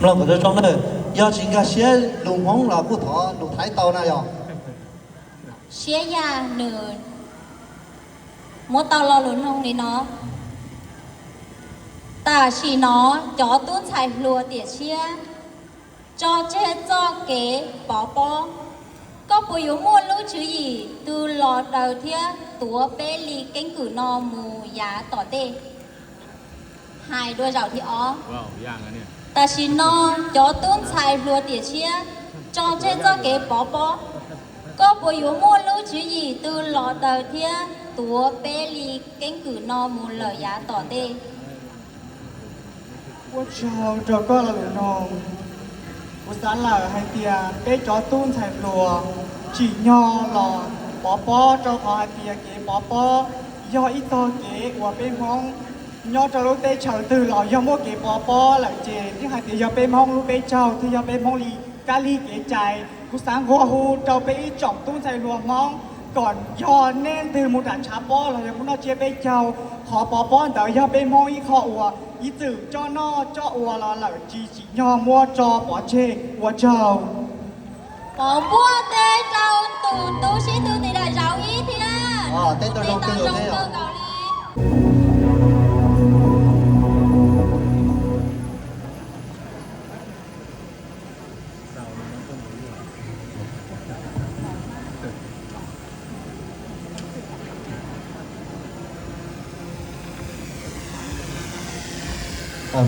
Los kom zoo zoo na, yog tsis nkag siab lus Hmoob los kuj thov lus Thaib tau na yog. Siab yaj nws muab tau lo lus noog li no. Tam sim no cov tub ntxhais hluas tiam tshiab tso tseg txoj kev pov pob, koj puas yuav muaj lub tswv yim twg los daws thiab tuav peb li keeb kwm no mus yav tom ntej? Hais dua zaum thib ob. Tam sim no cov tub ntxhais hluas tiam tshiab tso tseg txoj kev pov pob, koj puas yuav muaj lub tswv yim twg los daws thiab tuav peb li keeb kwm no mus lawm yav tom ntej? Ua tsaug rau koj lo lus noog. Kuv xav lawm hais tias peb cov tub ntxhais hluas tsim nyog los pov pob, rau qhov hais tias kev pov pob yog ib txoj kev uas peb Hmoob nyob rau lub teb chaws twg los yog muaj kev pov pob lawm ces yeej hais tias yog peb Hmoob lub peb caug thiab yog peb Hmoob li kab lig kev cai. Kuv xav nquag hu rau peb ib tsoom tub ntxhais hluas Hmoob kom yog nej leej twg mus nram tshav pob los yog mus noj tsiab peb caug, qhov pov pob ntawd yog peb Hmoob ib qho uas ib txwm coj noj coj ua los lawm tsis tsim nyog muab tso pov tseg. Ua tsaug. Pauv npuaj teb rau tus tub sib tw tim daim zauv ib thiab. Teb tau zoo kawg nkaus li.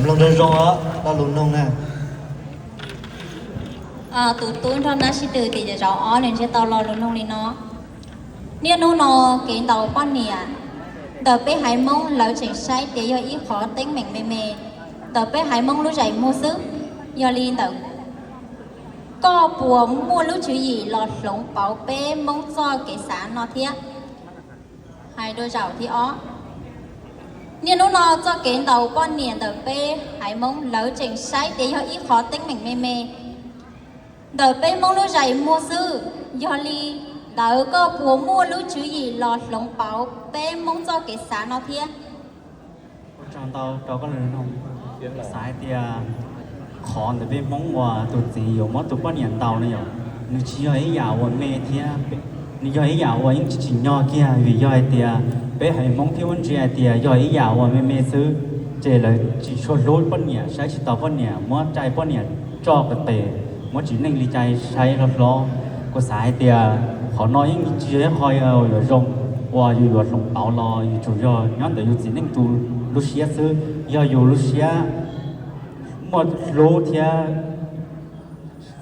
Mloog zoo zoo os, lo lus noog na. Tus tub nrog nab sib tw tim daim zauv ob nws ntshe tau lo lus noog li no. Niaj hnub no kev ntaus poj niam ntawm peb haiv Hmoob lawv tseem saib tias yog ib qhov teeb meem me me ntawm peb haiv Hmoob lub zais muag xwb. Yog li ntawd, koj puas muaj lub tswv yim los hloov pauv peb Hmoob txoj kev xav no thiab? Hais dua zaum thib ob. Niaj hnub no txoj kev ntaus poj niam ntawm peb haiv Hmoob lawv tseem saib tias yog ib qhov teeb meem me me ntawm peb Hmoob lub zais muag xwb. Yog li ntawd koj puas muaj lub tswv yim los hloov pauv peb Hmoob txoj kev xav no thiab? Ua tsaug ntau rau koj lus noog. Xav hais tias qhov ntawm peb Hmoob uas tus txiv yuav muab tus poj niam ntaus no yom, nws tsis yog ib yam uas me thiab, nws yog ib yam uas yeej tsis tsim nyog kiag, vim yog hais tias peb haiv Hmoob thiab muab ntsia hais tias yog ib yam uas me me xwb, ces lawv tsis tshua hlub poj niam, saib tsis taus poj niam, muab rai poj niam tso kom tes, muab txiv neej li cas saib hlob hlob. Kuv xav hais tias qhov no yeej tsis yog ib qho yuav zoo uas yus yuav hloov pauv los, yus tsuas yog nyob ntawm yus txiv neej tus lub siab xwb. Yog yus lub siab muaj hlub thiab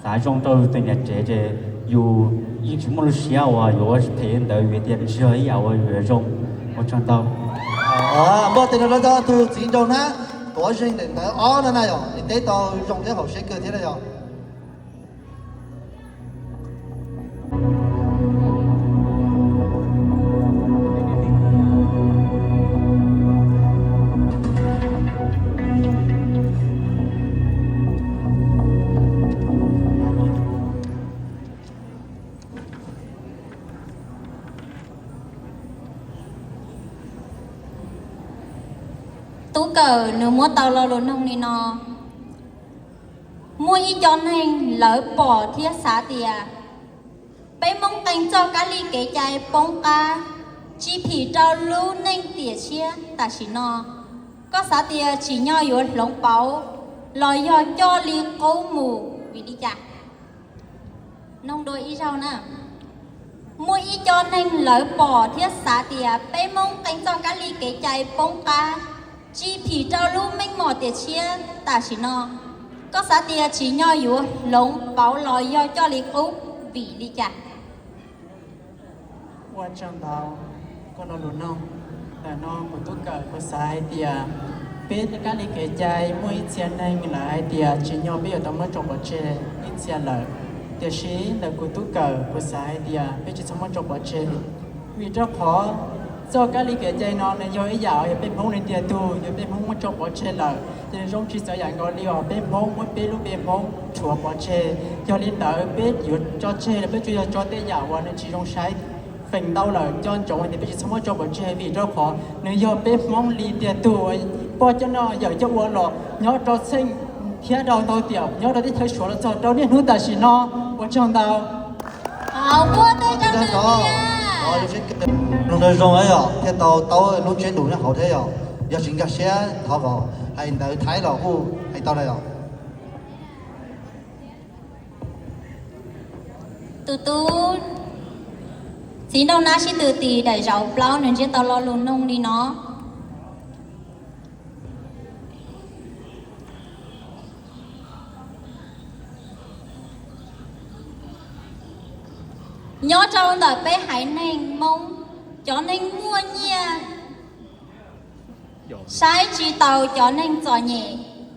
xav zoo rau tus niam tsev ces yus yeej tsis muaj lub siab uas yuav ua phem ntawd, vim tias nws tsis yog ib yam uas yus yuav zoo. Ua tsaug ntau. Npaj tes rau tus txiv nraug na, tuav zeeg daim ntawv ob no na yom, nws teb tau zoo thiab haum siab kawg thiab na yom. Tub kawm nws muab tau lo lus noog li no. Muaj ib co neeg lawv pom thiab xav tias peb Hmoob qee txoj kab li kev cai poob qab, tsis phim rau lub neej tiam tshiab tam sim no. Koj xav tias tsim nyog yuav hloov pauv los yog coj li qub mus vim li cas? Noog dua ib zaug na. Muaj ib co neeg lawv pom thiab xav tias peb Hmoob qee txoj kab li kev cai poob qab, tsis phim rau lub meej mom tiam tshiab tam sim no. Koj xav tias tsim nyog yuav hloov pauv los yog coj li qub vim li cas? Ua tsaug ntau koj lo lus noog. Ntawm no kuv tub kawm kuv xav hais tias peb kab li kev cai muaj ib txhia neeg lawv hais tias tsim nyog peb yuav tau muab tso pov tseg ib txhia lawm. Tiam sis ntawm kuv tub kawm kuv xav hais tias peb tsis txhob muab tso pov tseg, vim rau qhov txoj kab li kev cai no nws yog ib yam uas yog peb Hmoob li tiag tug, yog peb Hmoob muab tso pov tseg lawm ces nws zoo tsis txawv yam nkaus li uas peb Hmoob muab peb lub npe Hmoob rhuav pov tseg. Yog li ntawd peb yuav tso tseg los peb tsuas yog tso tej yam uas nws tsis zoo saib feem ntau lawm, coj ntsoov hais tias peb tsis txhob muab tso pov tseg, vim rau qhov nws yog peb Hmoob li tiag tug. Poj coj noj yawm coj ua los nyob rau txheej thiab rau ntau tiam nyob rau teb chaws Suav los txog rau niaj hnub tam sim no. Ua tsaug ntau. Lus nug zoo yom, thiaj tau taub lub ntsiab lus nyob hauv thiab yom. Yog tsis nkag siab thov kom hais ntawv Thaib los kuj hais tau na yom. Tus tub Txiv Nraug Nab Sib Tw Tis daim zauv plaub nws ntsiab tau lo lus nug li no. Nyob rau ntawm peb haiv neeg Hmoob, cov neeg muaj nyiaj saib tsis taus cov neeg txom nyem,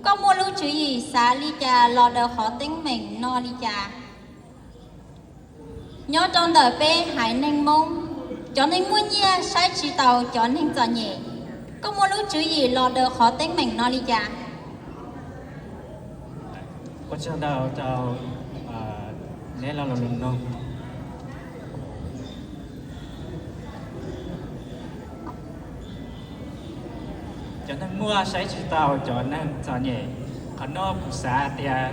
koj muaj lub tswv yim xav li cas los daws qhov teeb meem no li cas? Nyob rau ntawm peb haiv neeg Hmoob, cov neeg muaj nyiaj saib tsis taus cov neeg txom nyem, koj muaj lub tswv yim los daws qhov teeb meem no li cas? Ua tsaug ntau rau neb lo lus nug. Cov neeg muaj saib tsis taus cov neeg txom nyem, qhov no kuv xav tias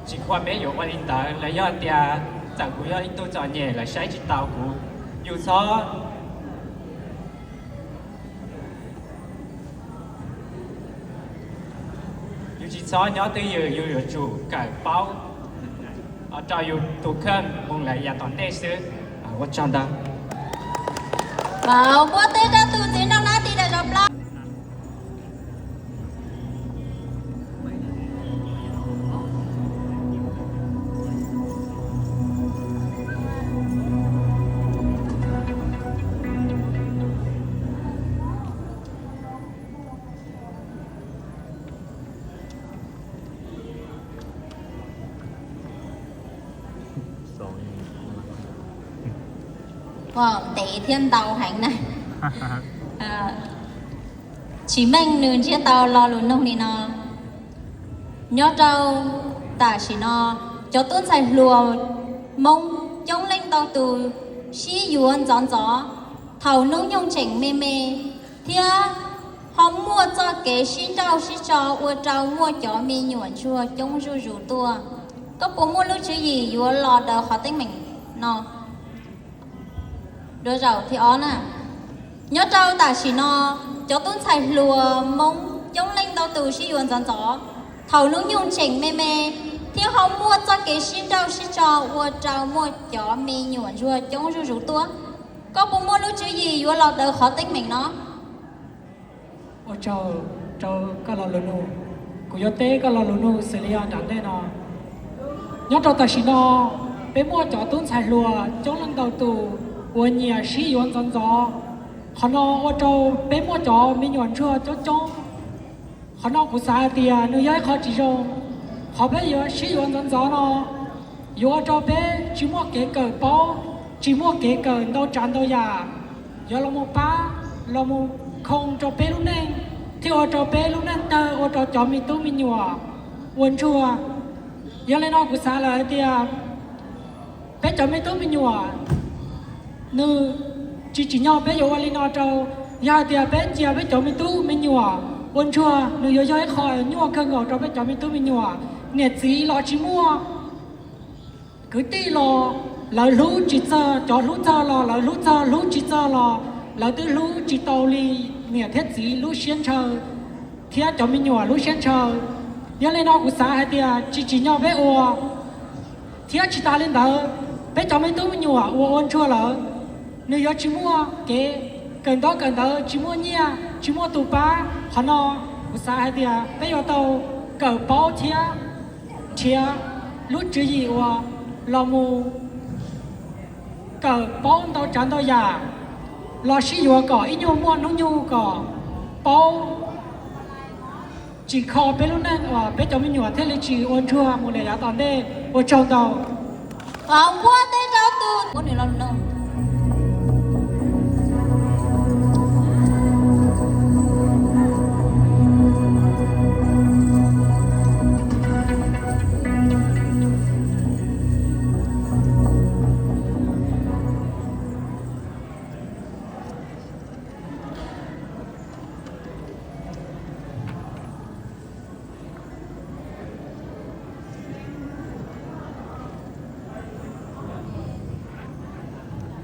tsis khuam peb yuav ua li ntawd los yog tias txawm kuv yog ib tug txom nyem lawv saib tsis taus kuv, yus txhob yus tsis txhob nyob twj ywm, yus yuav tsum kawm paub rau yus tus kheej mus lawm yav tom ntej xwb. Ua tsaug ntau. Npuab teb rau tus txiv nraug nab tis daim zauv plaub. Ntev thiab ntau heev na. Tsis meej nws ntsiab tau lo lus nug li no. Nyob rau tam sim no, cov tub ntxhais hluas Hmoob coob leej ntau tus sib yuav ntxov ntxov thaum hnub nyoog tseem me me, thiab ho muaj txoj kev sib nrauj sib tso ua rau muaj cov me nyuam ntsuag coob zuj zus tuaj. Koj puas muaj lub tswv yim yuav los daws qhov teeb meem no? Dua zaum thib ob na. Nyob rau tam sim no, cov tub ntxhais hluas Hmoob coob leej ntau tus sib yuav ntxov ntxov thaum hnub nyoog tseem me me, thiab ho muaj txoj kev sib nrauj sib tso ua rau muaj cov me nyuam ntsuag coob zuj zus tuaj. Koj puas muaj lub tswv yim yuav los daws qhov teeb meem no? Ua tsaug rau koj lo lus nug. Kuv yuav teb koj lo lus nug xws li nram ntej no. Nyob rau tam sim no, peb muaj cov tub ntxhais hluas coob leej ntau tus uas nyias sib yuav ntxov ntxov. Qhov no ua rau peb muaj cov me nyuam ntsuag coob coob. Qhov no kuv xav hais tias nws yog ib qho tsis zoo. Qhov peb yuav sib yuav ntxov ntxov no yuav ua rau peb tsis muaj kev kawm paub, tsis muaj kev kawm ntau tsav ntau yam, yuav los mus pab, los mus khoo rau peb lub neej, thiaj ua rau peb lub neej tawg ua rau cov me tub me nyuam ua ntsuag. Yog li no kuv xav lawm hais tias peb cov me tub me nyuam nws tsis tsim nyog peb yuav ua li no rau. Yog hais tias peb cia peb cov me tub me nyuam ua ntsuag, nws yuav yog ib qho nyuaj kawg nkaus rau peb cov me tub me nyuam. Niam txiv los tsis muaj, kwv tij los lawv hlub tsis txog, cov hlub txog los lawv hlub txog, hlub tsis txog los lawv twb hlub tsis tau li niam thiab txiv lub siab ntshaw thiab cov me nyuam lub siab ntshaw. Yog li no kuv xav hais tias tsis tsim nyog peb ua. Thiab tsis tas li ntawd, peb cov me tub me nyuam uas ua ntsuag lawm, nws yuav tsis muaj kev kawm ntaub kawm ntawv, tsis muaj nyiaj, tsis muaj tus pab. Qhov no kuv xav hais tias peb yuav tau kawm paub thiab nrhiav lub tswv yim uas los mus kawm paub ntau tsav ntau yam, los sib yuav kom ib nyuag muaj hnub nyoog kom paub tsim kho peb lub neej uas peb cov me nyuam thiaj li tsis ua ntsuag mus lawm yav tom ntej. Ua tsaug ntau. Npuab teb rau tus nws lo lus nug.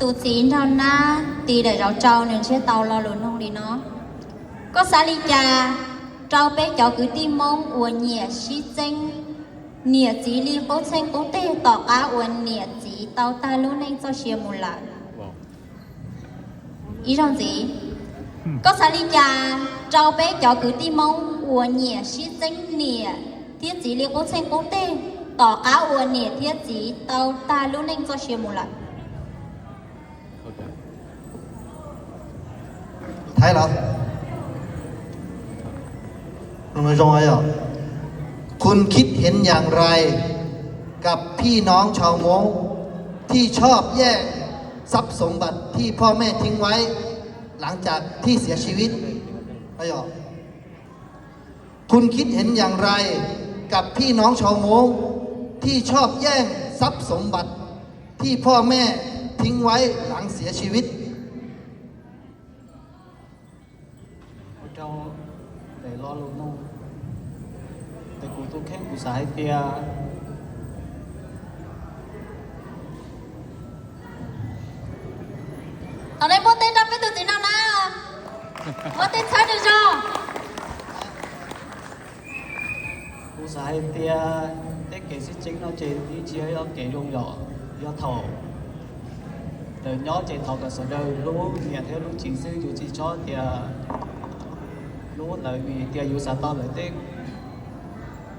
Tus txiv nraug nab tis daim zauv rau nws ntshiab tau lo lus noog li no: Koj xav li cas rau peb cov kwv tij Hmoob uas nyiam sib txeeb niam txiv li qub txheej qub teg tom qab uas niam txiv tau tag lub neej txoj sia mus lawm? Ib zaug ntxiv, koj xav li cas rau peb cov kwv tij Hmoob uas nyiam sib txeeb niam thiab txiv li qub txheej qub teg tom qab uas niam thiab txiv tau tag lub neej txoj sia mus lawm? Thái lắm. Nó nói rằng là,คุณคิดเห็นอย่างไรกับพี่น้องชาวมงที่ชอบแย่งทรัพย์สมบัติที่พ่อแม่ทิ้งไว้หลังจากที่เสียชีวิต Nói rằng, คุณคิดเห็นอย่างไรกับพี่น้องชาวมงที่ชอบแย่งทรัพย์สมบัติที่พ่อแม่ทิ้งไว้หลังเสียชีวิต Ua rau tes lo lus no, tes kuv tus kheej kuv xav hais tias, thaum nej muab teb rau peb tus txiv nraug na, muab teb txhawb nws zog. Kuv xav hais tias tej kev sib tseeb no ces yeej tsis yog kev zoo yom, yog thaum lawv nyob ces thov kom sawv daws hlub niam thiab hlub txiv xwb, yus tsis txhob tias hlub lawv vim tias yus xav tau lawv tej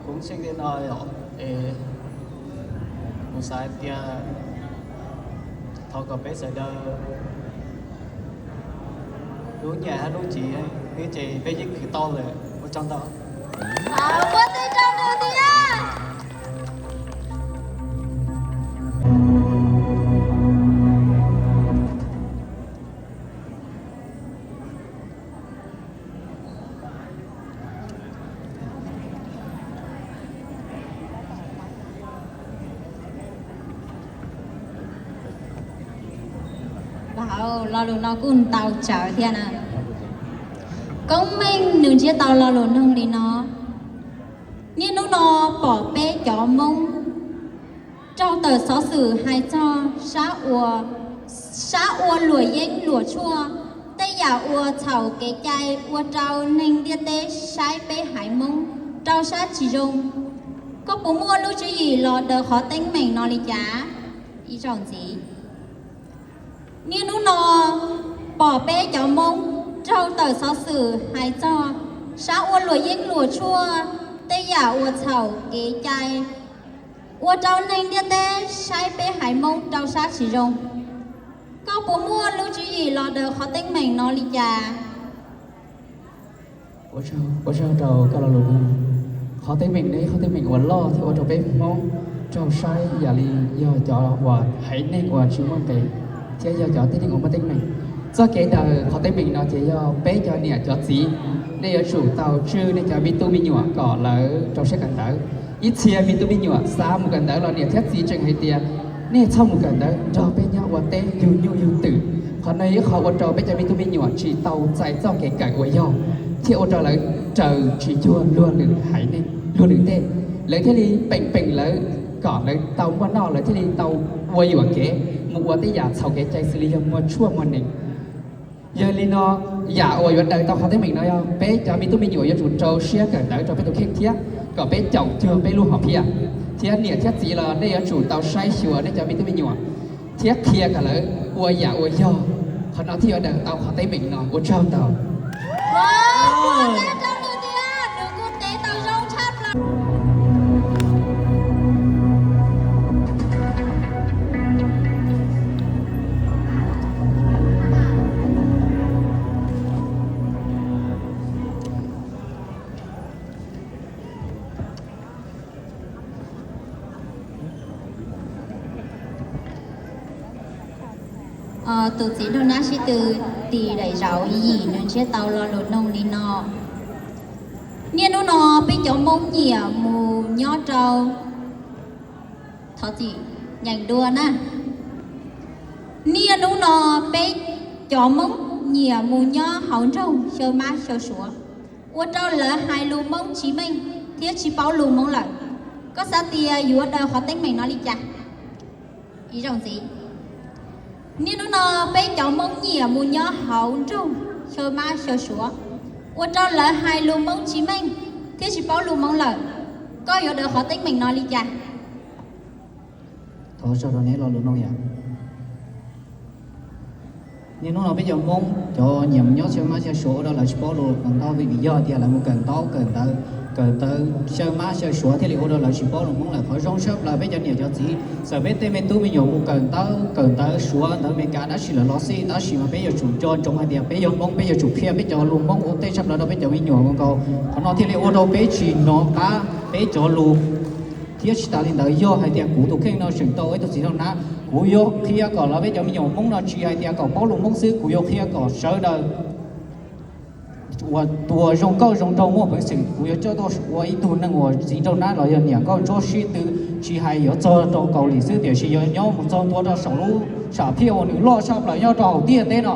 koob tsheej li no yom. Es kuv xav hais tias thov kom peb sawv daws hlub niam thiab hlub txiv, ces peb yeej khwv tau lawm. Ua tsaug ntau. Lo lus no kuj ntau tsawv thiab na. Koob Meej nws ntshiab tau lo lus noog li no: Niaj hnub no pom peb cov Hmoob raug tawm xov xwm hais txog sab ua, sab ua luam yeeb luam tshuaj, tej yam uas txhaum kev cai ua rau neeg ntiaj teb saib peb haiv Hmoob rau sab tsis zoo. Koj puas muaj lub tswv yim los daws qhov teeb meem no li cas? Ib zaug ntxiv. Niaj hnub no pom peb cov Hmoob raug tawm xov xwm hais txog sab ua luam yeeb luam tshuaj, tej yam uas txhaum kev cai ua rau neeg ntiaj teb saib peb haiv Hmoob rau sab tsis zoo. Koj puas muaj lub tswv yim los daws qhov teeb meem no li cas? Ua tsaug rau koj lo lus no. Qhov teeb meem no yog qhov teeb meem uas loj thiab ua rau peb Hmoob raug saib yam li yog cov uas haiv neeg uas tsis muaj nqis thiab yog cov tib neeg uas muaj teeb meem. Txoj kev daws qhov teeb meem no ces yog peb cov niam cov txiv, nej yuav tsum tau tswj nej cov me tub me nyuam kom lawv rau siab kawm ntawv. Ib txhia me tub me nyuam xav mus kawm ntawv los niam thiab txiv tseem hais tias, nej txhob mus kawm ntawv, nrog peb nyob ua teb yug nyuj yug twm. Qhov no yog ib qho ua rau peb cov me tub me nyuam tsis tau txais txoj kev kawm uas yog, thiab ua rau lawv raws tsis cuag luag lwm haiv neeg luag lwm tej. Lawv thiaj li peem peem lawv kom lawv tau muaj noj, lawv thiaj li tau ua yuam kev mus ua tej yam txhaum kev cai xws li yog muag tshuaj muag nees. Yog li no, yam uas yuav daws tau qhov teeb meem no yog peb cov me tub me nyuam yuav tsum rau siab kawm ntawv rau peb tus kheej thiab kom peb caum cuag peb lub hom phiaj, thiab niam thiab txiv los nej yuav tsum tau saib xyuas nej cov me tub me nyuam thiab qhia kom lawv ua yam uas yog. Qhov no thiaj yuav daws tau qhov teeb meem no. Ua tsaug ntau. Tus txiv nraug nab sib tw tis daim zauv yim nws ntshiab tau lo lus noog li no: Niaj hnub no peb cov Hmoob nyiam mus nyob rau, thov txim, nyeem dua na. Niaj hnub no peb cov Hmoob nyiam mus nyob hauv nroog xyaw mab xyaw suav, ua rau lawv hais lus Hmoob tsis meej thiab tsis paub lus Hmoob lawm. Koj xav tias yuav daws qhov teeb meem no li cas? Ib zaug ntxiv. Niaj hnub no peb cov Hmoob nyiam mus nyob hauv nroog xyaw mab xyaw suav, ua rau lawv hais lus Hmoob tsis meej thiab tsis paub lus Hmoob lawm. Koj yuav daws qhov teeb meem no li cas? Thov tso rau neb lo lus no yom. Niaj hnub no peb cov Hmoob cov nyiam mus nyob xyaw mab xyaw suav ua rau lawv tsis paub lus Hmoob ntau, vim yog tias lawv mus kawm ntaub kawm ntawv, kawm ntawv xyaw mab xyaw suav thiaj li ua rau lawv tsis paub lus Hmoob lawm. Qhov zoo tshaj plaws peb cov niam cov txiv, txawm peb tej me tub me nyuam mus kawm ntaub kawm ntawv suav ntawv Amelikas tab sis lawv los xij, tab sis mas peb yuav tsum nco ntsoov hais tias peb yog Hmoob, peb yuav tsum qhia peb cov lus Hmoob ua ntej tshaj plaws rau peb cov me nyuam nkaus. Qhov no thiaj li ua rau peb tsis hnov qab peb cov lus thiab tsis tas li ntawd, yog hais tias kuv tus kheej no tseem tau ib tug txiv nraug nab, kuv yuav qhia kom lawv peb cov me nyuam Hmoob no tsis hais tias kom paub lus Hmoob xwb, kuv yuav qhia kom sawv daws uas tus uas zoo nkauj zoo nraug muaj peev xwm, kuv yuav coj tuaj ua ib tug neeg uas txiv nraug nab los yog niam nkauj ntsuab sib tw, tsis hais yuav txog rau Kaus Lim xwb, tiam sis yuav nyob mus txog ntua rau saum lub sam phiaj uas nws loj tshaj plaws nyob rau hauv ntiaj teb no.